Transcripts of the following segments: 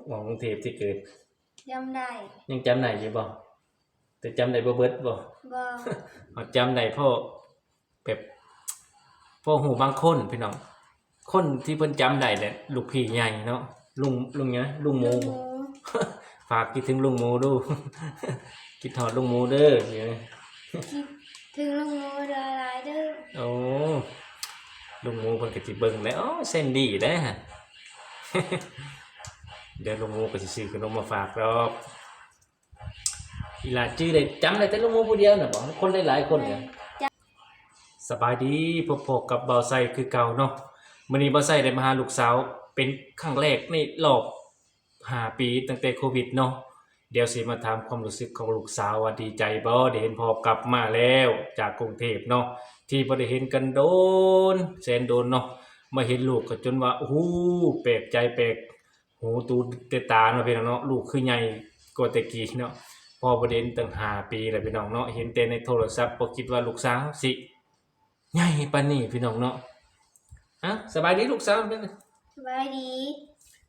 ເວົ້າກຸງເທບທີ່ເກີດ ຈຳໄດ້ ຍັງຈຳໄດ້ຢູ່ບໍ່? ແຕ່ຈຳໄດ້ບໍ່ເບິດບໍ່? ບໍ່ ເຮົາຈຳໄດ້ພໍ ແບບ ພໍຮູ້ບາງຄົນພີ່ນ້ອງ ຄົນທີ່ເພິ່ນຈຳໄດ້ແຫຼະ ລູກພີ່ໃຫຍ່ເນາະ ລຸງ ລຸງຫຍັງ ລຸງໝູ ລຸງໝູ ຝາກຄິດເຖິງລຸງໝູດູ ຄິດຮອດລຸງໝູເດີ ຄິດເຖິງລຸງໝູຫຼາຍໆເດີ. ໂອ້ ລຸງໝູເພິ່ນກໍຊິເບິ່ງແຫຼະ ໂອ້ ແຊນດີເດ້ ດຽວລຸງໝູກໍຊິຊື້ຂະໜົມມາຝາກດອກ. ອີຫຼາຈື່ໄດ້ ຈຳໄດ້ແຕ່ລຸງໝູຜູ້ດຽວນະບໍ? ຄົນຫຼາຍໆຄົນນະ. ສະບາຍດີ ພົບພໍ້ກັບບ່າວໄຊຄືເກົ່າເນາະ. ມື້ນີ້ບ່າວໄຊໄດ້ມາຫາລູກສາວເປັນຄັ້ງແລກໃນລອບຫ້າປີ ຕັ້ງແຕ່ໂຄວິດເນາະ. ດຽວຊິມາຖາມຄວາມຮູ້ສຶກຂອງລູກສາວວ່າດີໃຈບໍ່ ໄດ້ເຫັນພໍ່ກັບມາແລ້ວຈາກກຸງເທບເນາະ ທີ່ບໍ່ໄດ້ເຫັນກັນໂດນແສນໂດນເນາະ. ມາເຫັນລູກກໍຈົນວ່າ ໂອ້ໂຫ ແປກໃຈ ແປກ ຫູຕູແຕ່ຕາເນາະພີ່ນ້ອງເນາະ ລູກຄືໃຫຍ່ກວ່າແຕ່ກີ້ເນາະ. ພໍ່ບໍ່ໄດ້ເຫັນຕັ້ງຫ້າປີແລ້ວພີ່ນ້ອງເນາະ ເຫັນແຕ່ໃນໂທລະສັບ ບໍ່ຄິດວ່າລູກສາວຊິໃຫຍ່ປານນີ້ພີ່ນ້ອງເນາະ. ເອົ້າ ສະບາຍດີລູກສາວ. ສະບາຍດີ.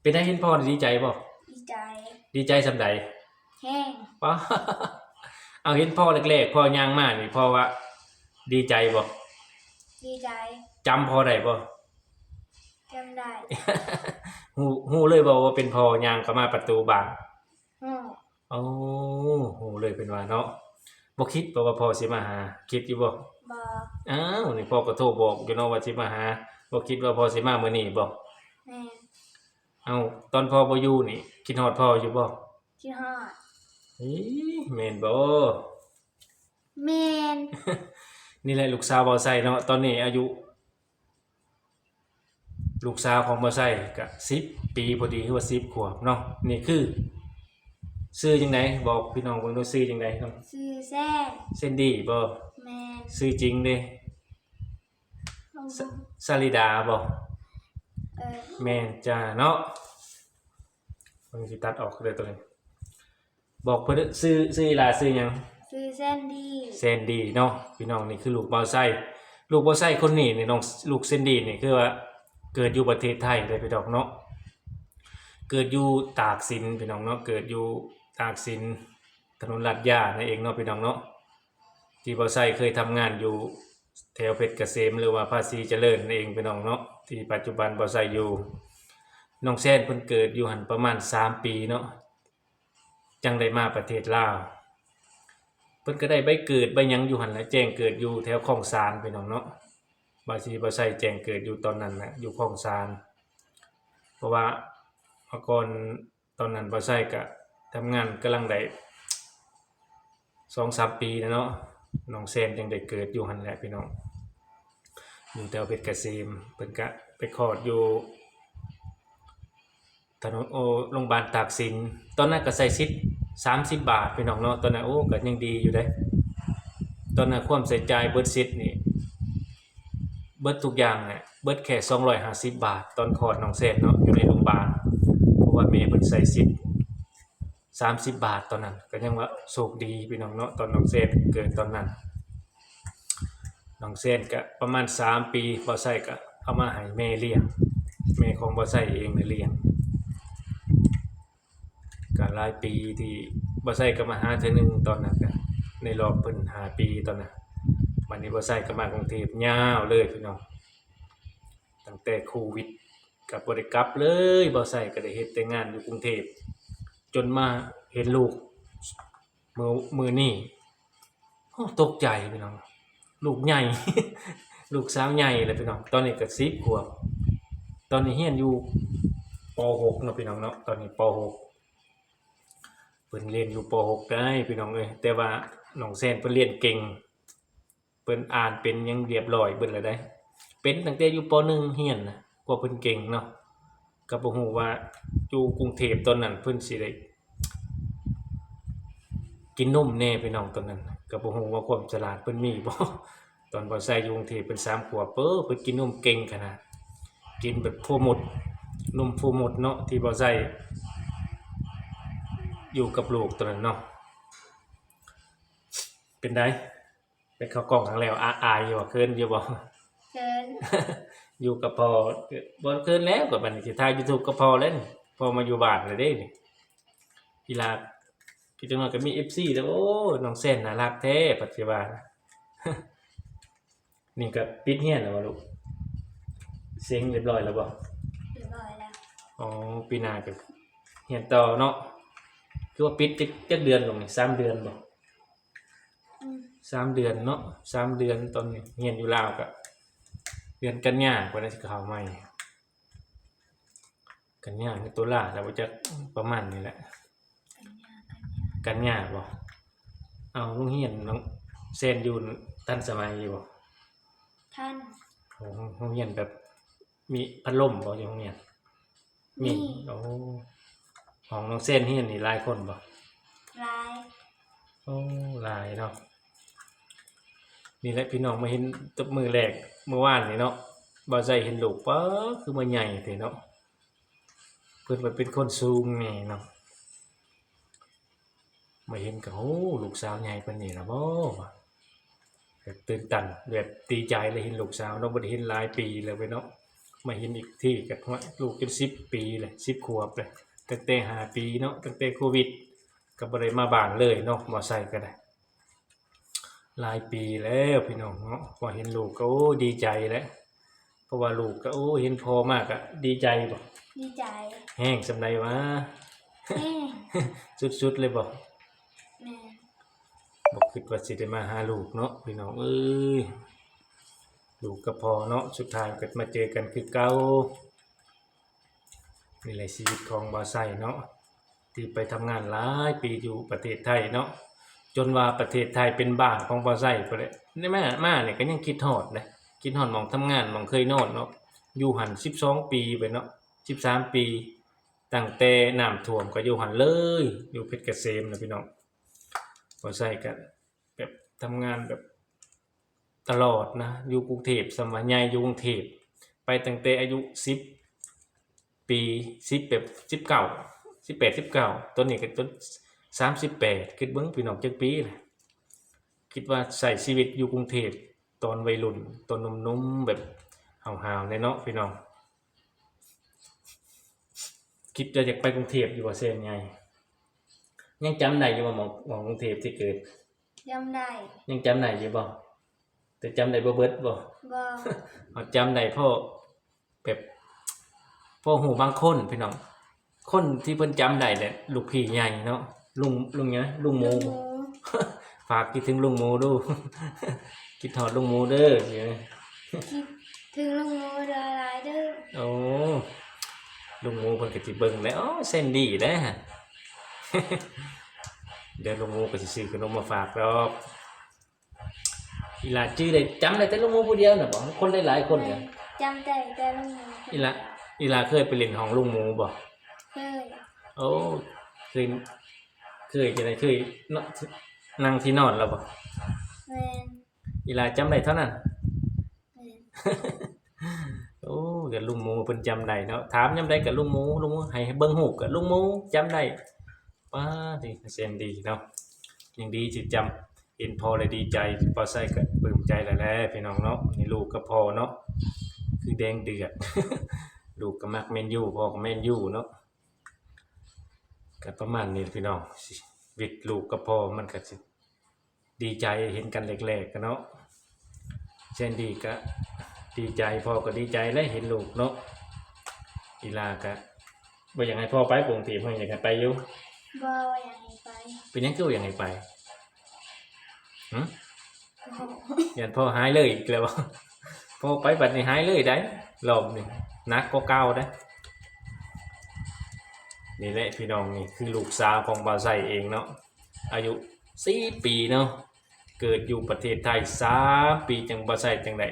ເປັນໃດ ເຫັນພໍ່ດີໃຈບໍ່? ດີໃຈ. ດີໃຈສ່ຳໃດ? ແຮງ. ປ້າ ເອົາ ເຫັນພໍ່ແລກໆ ພໍ່ຍ່າງມານີ້ ພໍ່ວ່າດີໃຈບໍ່? ດີໃຈ. ຈຳພໍ່ໄດ້ບໍ່? ຈຳໄດ້. ຮູ້ ຮູ້ເລີຍບໍ່ວ່າເປັນພໍ່ຍ່າງເຂົ້າມາປະຕູບ້ານ? ຮູ້. ໂອ້ ຮູ້ເລີຍເພິ່ນວ່າເນາະ. ບໍ່ຄິດບໍ່ວ່າພໍ່ຊິມາຫາ? ຄິດຢູ່ບໍ່? ບໍ່. ອ້າວ ນີ້ພໍ່ກໍໂທບອກຢູ່ເນາະວ່າຊິມາຫາ. ບໍ່ຄິດວ່າພໍ່ຊິມາມື້ນີ້ບໍ່? ແມ່ນ. ເອົ້າ ຕອນພໍ່ບໍ່ຢູ່ນີ້ ຄິດຮອດພໍ່ຢູ່ບໍ່? ຄິດຮອດ. ອີ ແມ່ນບໍ່? ແມ່ນ. ນີ້ແຫຼະລູກສາວບ່າວໄຊເນາະ ຕອນນີ້ອາຍຸ ລູກສາວຂອງບ່າວໄຊກະສິບປີພໍດີ ຫຼືວ່າສິບຂວບເນາະ. ນີ້ຄື ຊື່ຈັ່ງໃດ? ບອກພີ່ນ້ອງເບິ່ງດູ ຊື່ຈັ່ງໃດເນາະ? ຊື່ແຊນ. ແຊນດີບໍ່? ແມ່ນ. ຊື່ຈິງເດ? ຊາລິດາບໍ່? ເອີ ແມ່ນຈ້າເນາະ. ເບິ່ງຊິຕັດອອກເດີໂຕນີ້. ບອກເພິ່ນ ຊື່ ຊື່ອີ່ຫຼ້າຊື່ຫຍັງ? ຊື່ແຊນດີ. ແຊນດີເນາະ ພີ່ນ້ອງ. ນີ້ຄືລູກບ່າວໄຊ. ລູກບ່າວໄຊຄົນນີ້ນີ້ ນ້ອງ ລູກແຊນດີນີ້ ຄືວ່າເກີດຢູ່ປະເທດໄທເດ້ພີ່ນ້ອງເນາະ. ເກີດຢູ່ຕາກສິນພີ່ນ້ອງເນາະ ເກີດຢູ່ຕາກສິນ ຖະໜົນລາດຍານັ້ນເອງເນາະ ພີ່ນ້ອງເນາະ. ທີ່ບ່າວໄຊເຄີຍທຳງານຢູ່ແຖວເພັດກະເສມ ຫຼືວ່າພາສີຈະເລີນນັ້ນເອງ ພີ່ນ້ອງເນາະ ທີ່ປັດຈຸບັນບ່າວໄຊຢູ່. ນ້ອງແຊນເພິ່ນເກີດຢູ່ຫັ້ນປະມານສາມປີເນາະ ຈັ່ງໄດ້ມາປະເທດລາວ. ເພິ່ນກໍໄດ້ໃບເກີດໃບຫຍັງຢູ່ຫັ້ນແຫຼະ ແຈ້ງເກີດຢູ່ແຖວຄອງສານ ພີ່ນ້ອງເນາະ. ບ່າວຊີ ບ່າວໄຊແຈ້ງເກີດຢູ່ຕອນນັ້ນນະ ຢູ່ຄອງສານ ເພາະວ່າເມື່ອກ່ອນ ຕອນນັ້ນບ່າວໄຊກະທຳງານກຳລັງໄດ້ສອງສາມປີແລ້ວເນາະ ນ້ອງແຊນຈຶ່ງໄດ້ເກີດຢູ່ຫັ້ນແຫຼະພີ່ນ້ອງ ຢູ່ແຖວເພັດກະເສມ. ເພິ່ນກະໄປຄອດຢູ່ຖະໜົນ ໂອ ໂລງບານຕາກສິນ. ຕອນນັ້ນກະໃຊ້ສິດສາມສິບບາດພີ່ນ້ອງເນາະ ຕອນນັ້ນ ໂອ ກະຍັງດີຢູ່ເດ້. ຕອນນັ້ນຄວາມໃຊ້ຈ່າຍເບິດສິດນີ້ ເບິດທຸກຢ່າງແຫຼະ ເບິດແຄ່ສອງຮ້ອຍຫ້າສິບບາດ ຕອນຄອດນ້ອງແຊນເນາະ ຢູ່ໃນໂລງບານ ເພາະວ່າແມ່ເພິ່ນໃຊ້ສິດສາມສິບບາດຕອນນັ້ນ. ກໍຍັງວ່າໂຊກດີພີ່ນ້ອງເນາະ ຕອນນ້ອງແຊນເກີດຕອນນັ້ນ ນ້ອງແຊນກະປະມານສາມປີ ບ່າວໄຊກະເອົາມາໃຫ້ແມ່ລ້ຽງ ແມ່ຂອງບ່າວໄຊເອງນີ້ລ້ຽງ. ກະຫຼາຍປີທີ່ບ່າວໄຊກະມາຫາເທື່ອໜຶ່ງ ຕອນນັ້ນກະໃນລອບເພິ່ນຫ້າປີຕອນນັ້ນ. ບາດນີ້ບ່າວໄຊກະມາກຸງເທບຍາວເລີຍພີ່ນ້ອງ ຕັ້ງແຕ່ໂຄວິດກະບໍ່ໄດ້ກັບເລີຍ. ບ່າວໄຊກະໄດ້ເຮັດແຕ່ງານຢູ່ກຸງເທບ ຈົນມາເຫັນລູກມື້ ມື້ນີ້ ໂອ້ ຕົກໃຈພີ່ນ້ອງ ລູກໃຫຍ່ ລູກສາວໃຫຍ່ແລ້ວພີ່ນ້ອງ ຕອນນີ້ກໍສິບຂວບ ຕອນນີ້ຮຽນຢູ່ ປໍຫົກເນາະພີ່ນ້ອງເນາະ ຕອນນີ້ ປໍຫົກ ເພິ່ນຮຽນຢູ່ ປໍຫົກໄດ໋ພີ່ນ້ອງເອີຍ. ແຕ່ວ່ານ້ອງແຊນເພິ່ນຮຽນເກັ່ງ ເພິ່ນອ່ານເປັນຫຍັງຮຽບຮ້ອຍເບິດແລ້ວໄດ໋ ເປັນຕັ້ງແຕ່ຢູ່ ປໍໜຶ່ງຮຽນນະ ກວ່າເພິ່ນເກັ່ງເນາະ. ກໍບໍ່ຮູ້ວ່າຢູ່ກຸງເທບຕອນນັ້ນເພິ່ນຊິໄດ້ກິນນົມແດ່ພີ່ນ້ອງ ຕອນນັ້ນ ກໍບໍ່ຮູ້ວ່າຄວາມສະຫຼາດເພິ່ນມີບໍ່. ຕອນບ່າວໄຊຢູ່ກຸງເທບເພິ່ນສາມຂວບ ເອີ ເພິ່ນກິນນົມເກັ່ງຂະໜາດ ກິນແບບຟູໝົດ ນົມຟູໝົດເນາະ ທີ່ບ່າວໄຊຢູ່ກັບລູກຕອນນັ້ນເນາະ. ເປັນໃດ? ໄປເຂົ້າກ້ອງຄັ້ງແລ້ວ ອາ ອາຍຢູ່ບໍ່? ເຂີນຢູ່ບໍ່? ເຂີນ. ຢູ່ກັບພໍ່ ບໍ່ເຂີນແລ້ວ ກໍບັດນີ້ຊິຖ່າຍຢູທູບກັບພໍ່ແລ້ວນີ້. ພໍມາຢູ່ບ້ານແລ້ວເດ້ນີ້ ອີ່ຫຼ້າ ຄືຈັກໜ້ອຍກໍມີເອັຟຊີແລ້ວ. ໂອ້ ນ້ອງແຊນໜ້າຮັກແທ້ ປັດຊິວ່າ. ນີ້ກໍປິດຮຽນແລ້ວບໍ່ລູກ? ເສັງຮຽບຮ້ອຍແລ້ວບໍ່? ຮຽບຮ້ອຍແລ້ວ. ອໍ ປີໜ້າກໍຮຽນຕໍ່ເນາະ. ຄືວ່າປິດຈັກ ຈັກເດືອນລູກນີ້? ສາມເດືອນບໍ່? ອືມ ສາມເດືອນເນາະ ສາມເດືອນ. ຕອນນີ້ຮຽນຢູ່ລາວກໍເດືອນກັນຍາພຸ້ນນະ ຊິເຂົ້າໃໝ່. ກັນຍາ ຫຼື ຕຸລາ ແລ້ວບໍ່ຈັກ ປະມານນີ້ແຫຼະ. ກັນຍາ ກັນຍາ ກັນຍາບໍ່? ເອົາ ໂຮງຮຽນນ້ອງແຊນຢູ່ທັນສະໄໝຢູ່ບໍ່? ທັນ. ໂອ້ ໂຮງຮຽນແບບມີພັດລົມບໍ່ຢູ່ໂຮງຮຽນ? ມີ. ມີ. ໂອ້ ຫ້ອງນ້ອງແຊນຮຽນນີ້ຫຼາຍຄົນບໍ່? ຫຼາຍ. ໂອ້ ຫຼາຍເນາະ. ນີ້ແຫຼະພີ່ນ້ອງ ມາເຫັນແຕ່ມື້ແລກ ມື້ວານນີ້ເນາະ ບ່າວໄຊເຫັນລູກ ປາ ຄືມາໃຫຍ່ແທ້ເນາະ. ເພິ່ນວ່າເປັນຄົນສູງແດ່ເນາະ ມາເຫັນກໍ ໂອ້ ລູກສາວໃຫຍ່ປານນີ້ລະບໍ ແບບຕື່ນຕັນ ແບບດີໃຈເລີຍ ເຫັນລູກສາວເນາະ ບໍ່ໄດ້ເຫັນຫຼາຍປີແລ້ວເນາະ. ມາເຫັນອີກທີກໍ ໂອ້ຍ ລູກຈົນສິບປີແລ້ວ ສິບຂວບແລ້ວ ຕັ້ງແຕ່ຫ້າປີເນາະ ຕັ້ງແຕ່ໂຄວິດ ກໍບໍ່ໄດ້ມາບ້ານເລີຍເນາະ ບ່າວໄຊກໍໄດ້. ຫຼາຍປີແລ້ວພີ່ນ້ອງເນາະ ພໍເຫັນລູກກໍ ໂອ້ ດີໃຈແຫຼະ ເພາະວ່າລູກກໍ ໂອ້ ເຫັນພໍ່ມາກໍດີໃຈບໍ? ດີໃຈ. ແຮງສ່ຳໃດຫວາ? ແຮງ ສຸດໆເລີຍບໍ? ແມ່ນ. ບໍ່ຄິດວ່າຊິໄດ້ມາຫາລູກເນາະ ພີ່ນ້ອງເອີຍ ລູກກັບພໍ່ເນາະ ສຸດທ້າຍກໍມາເຈີກັນຄືເກົ່າ. ນີ້ແຫຼະຊີວິດຂອງບ່າວໄຊເນາະ ທີ່ໄປທຳງານຫຼາຍປີຢູ່ປະເທດໄທເນາະ ຈົນວ່າປະເທດໄທເປັນບ້ານຂອງບ່າວໄຊພຸ້ນແຫຼະ. ໄດ້ມາ ມານີ້ກໍຍັງຄິດຮອດເດ້ ຄິດຮອດໝ່ອງທຳງານ ໝ່ອງເຄີຍນອນເນາະ ຢູ່ຫັ້ນສິບສອງປີໄປເນາະ ສິບສາມປີ ຕັ້ງແຕ່ນ້ຳຖ້ວມກໍຢູ່ຫັ້ນເລີຍ ຢູ່ເພັດກະເສມນະພີ່ນ້ອງ. ບ່າວໄຊກໍແບບທຳງານແບບ ຕະຫຼອດນະ ຢູ່ກຸງເທບ ສ່ຳວ່າໃຫຍ່ຢູ່ກຸງເທບ ໄປຕັ້ງແຕ່ອາຍຸສິບປີ ສິບ ແບບສິບເກົ້າ ສິບແປດ ສິບເກົ້າ ຕອນນີ້ກໍຈົນສາມສິບແປດ ຄິດເບິ່ງພີ່ນ້ອງ ຈັກປີລະ. ຄິດວ່າໃຊ້ຊີວິດຢູ່ກຸງເທບຕອນໄວລຸ້ນ ຕອນໜຸ່ມໆ ແບບຫ້າວໆ ແດ່ເນາະພີ່ນ້ອງ. ຄິດວ່າຢາກໄປກຸງເທບຢູ່ບໍ່ ແຊນໃຫຍ່? ຍັງຈຳໄດ້ຢູ່ບໍ່ ໝ່ອງ ໝ່ອງກຸງເທບທີ່ເກີດ? ຈຳໄດ້. ຍັງຈຳໄດ້ຢູ່ບໍ່? ແຕ່ຈຳໄດ້ບໍ່ເບິດບໍ່? ບໍ່. ເຮົາຈຳໄດ້ພໍແບບ ພໍຮູ້ບາງຄົນພີ່ນ້ອງ ຄົນທີ່ເພິ່ນຈຳໄດ້ແຫຼະ ລູກພີ່ໃຫຍ່ເນາະ ລຸງ ລຸງຫຍັງ ລຸງໝູ. ລຸງໝູ. ຝາກຄິດເຖິງລຸງໝູດູ ຄິດຮອດລຸງໝູເດີ. ຄິດເຖິງລຸງໝູຫຼາຍໆເດີ. ໂອ້ ລຸງໝູເພິ່ນກໍຊິເບິ່ງແຫຼະ. ໂອ້ ແຊນດີເດ້ ດຽວລຸງໝູກໍຊິຊື້ຂະໜົມມາຝາກດອກ. ອີ່ຫຼ້າຈື່ໄດ້ ຈຳໄດ້ແຕ່ລຸງໝູຜູ້ດຽວນະບໍ? ຄົນຫຼາຍໆຄົນເດ. ຈຳໄດ້ແຕ່ລຸງໝູ. ອີ່ຫຼ້າ ອີ່ຫຼ້າເຄີຍໄປຫຼິ້ນຫ້ອງລຸງໝູບໍ່? ເຄີຍ. ໂອ້ ເຄີຍ ເຄີຍຈັ່ງໃດ? ເຄີຍເນາະ ນັ່ງທີ່ນອນລາວບໍ່? ແມ່ນ. ອີ່ຫຼ້າຈຳໄດ້ເທົ່ານັ້ນ. ແມ່ນ. ໂອ້ ກໍລຸງໝູເພິ່ນຈຳໄດ້ເນາະ ຖາມຍາມໃດກໍລຸງໝູ ລຸງໝູ ໃຫ້ເບິ່ງຮູບກໍລຸງໝູ ຈຳໄດ້. ປ້າ ດີ ແຊນດີເນາະ ຍັງດີທີ່ຈຳ ເຫັນພໍ່ແລ້ວດີໃຈ ບ່າວໄຊກໍປຶ້ມໃຈແລ້ວແຫຼະພີ່ນ້ອງເນາະ. ນີ້ລູກກັບພໍ່ເນາະ ຄືແດງເດືອດ ລູກກໍມັກແມນຢູ ພໍ່ກໍແມນຢູເນາະ. ກໍປະມານນີ້ແຫຼະພີ່ນ້ອງ ຊີວິດລູກກັບພໍ່ມັນກໍຊິ ດີໃຈເຫັນກັນແລກໆ ກະເນາະ ແຊນດີກະດີໃຈ ພໍ່ກໍດີໃຈແຫຼະເຫັນລູກເນາະ. ອີ່ຫຼ້າກະບໍ່ຢາກໃຫ້ພໍ່ໄປກຸງເທບ ເພິ່ນຢາກໃຫ້ໄປຢູ່. ບໍ່ ບໍ່ຢາກໃຫ້ໄປ. ເປັນຫຍັງຄືບໍ່ຢາກໃຫ້ໄປ? ຫຶ? ບໍ່ ຢ້ານພໍ່ຫາຍເລີຍອີກແລ້ວ. ພໍ່ໄປບັດນີ້ຫາຍເລີຍໄດ໋ ລອບນີ້ໜັກກວ່າເກົ່າໄດ໋. ນີ້ແຫຼະພີ່ນ້ອງ ນີ້ຄືລູກສາວຂອງບ່າວໄຊເອງເນາະ. ອາຍຸສີ່ປີເນາະ ເກີດຢູ່ປະເທດໄທສາມປີ ຈັ່ງບໍ່ໃຊ້ ຈັ່ງໄດ້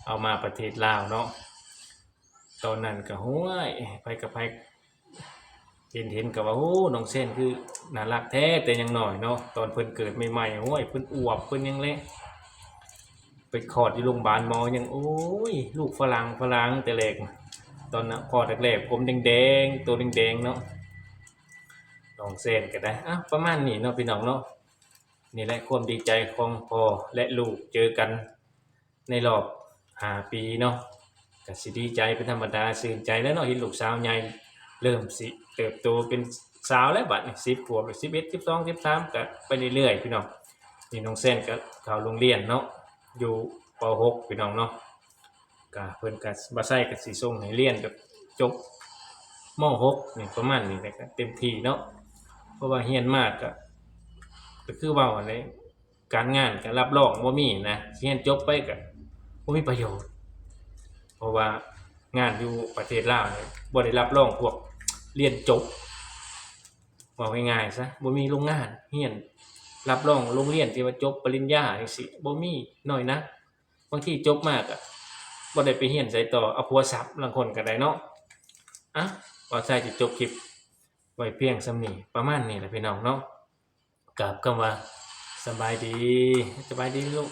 ເອົາມາປະເທດລາວເນາະ. ຕອນນັ້ນກໍ ໂອ້ຍ ໃຜກັບໃຜເຫັນ ເຫັນກໍວ່າ ໂອ້ ນ້ອງແຊນຄືໜ້າຮັກແທ້ ແຕ່ຍັງນ້ອຍເນາະ. ຕອນເພິ່ນເກີດໃໝ່ໆ ໂອ້ຍ ເພິ່ນອວບ ເພິ່ນຫຍັງແຫຼະ ໄປຄອດຢູ່ໂຮງບານໝໍຍັງ ໂອ້ຍ ລູກຝຣັ່ງ ຝຣັ່ງແຕ່ແລກ. ຕອນນະ ຄອດແລກໆ ຜົມແດງໆ ໂຕແດງໆ ເນາະ ນ້ອງແຊນກໍໄດ້. ອ່ະ ປະມານນີ້ເນາະ ພີ່ນ້ອງເນາະ. ນີ້ແຫຼະຄວາມດີໃຈຂອງພໍ່ ແລະ ລູກເຈີກັນໃນລອບຫ້າປີເນາະ. ກໍຊິດີໃຈເປັນທຳມະດາ ຊື່ນໃຈແຫຼະເນາະ ເຫັນລູກສາວໃຫຍ່ ເລີ່ມຊິເຕີບໂຕເປັນສາວແລ້ວ ບັດນີ້ສິບຂວບ ສິບເອັດ ສິບສອງ ສິບສາມ ກະໄປເລື້ອຍໆ ພີ່ນ້ອງ. ນີ້ນ້ອງແຊນກະເຂົ້າໂຮງຮຽນເນາະ ຢູ່ ປໍຫົກ ພີ່ນ້ອງເນາະ. ກະເພິ່ນກະ ບ່າວໄຊກະຊິສົ່ງໃຫ້ຮຽນແບບຈົບ ມໍຫົກ ນີ້ ປະມານນີ້ແຫຼະ ກະເຕັມທີ່ເນາະ. ເພາະວ່າຮຽນມາກະ ກະຄືເວົ້າຫັ້ນແຫຼະ ການງານກະຮັບຮອງບໍ່ມີນະ ຮຽນຈົບໄປກະບໍ່ມີປະໂຫຍດ. ເພາະວ່າງານຢູ່ປະເທດລາວນີ້ບໍ່ໄດ້ຮັບຮອງພວກຮຽນຈົບ ເວົ້າງ່າຍໆຊະ ບໍ່ມີໂຮງງານຮຽນຮັບຮອງໂຮງຮຽນທີ່ວ່າຈົບປະລິນຍາຈັ່ງຊີ້ ບໍ່ມີ ໜ້ອຍນັກ. ບາງທີຈົບມາກະບໍ່ໄດ້ໄປຮຽນໃສຕໍ່ ເອົາຜົວສັບ ລາງຄົນກະໄດ້ເນາະ. ອ່ະ ບ່າວໄຊຊິຈົບຄລິບໄວ້ພຽງສ່ຳນີ້ ປະມານນີ້ແຫຼະ ພີ່ນ້ອງເນາະ. ກາບຄຳວ່າສະບາຍດີ ສະບາຍດີລູກ.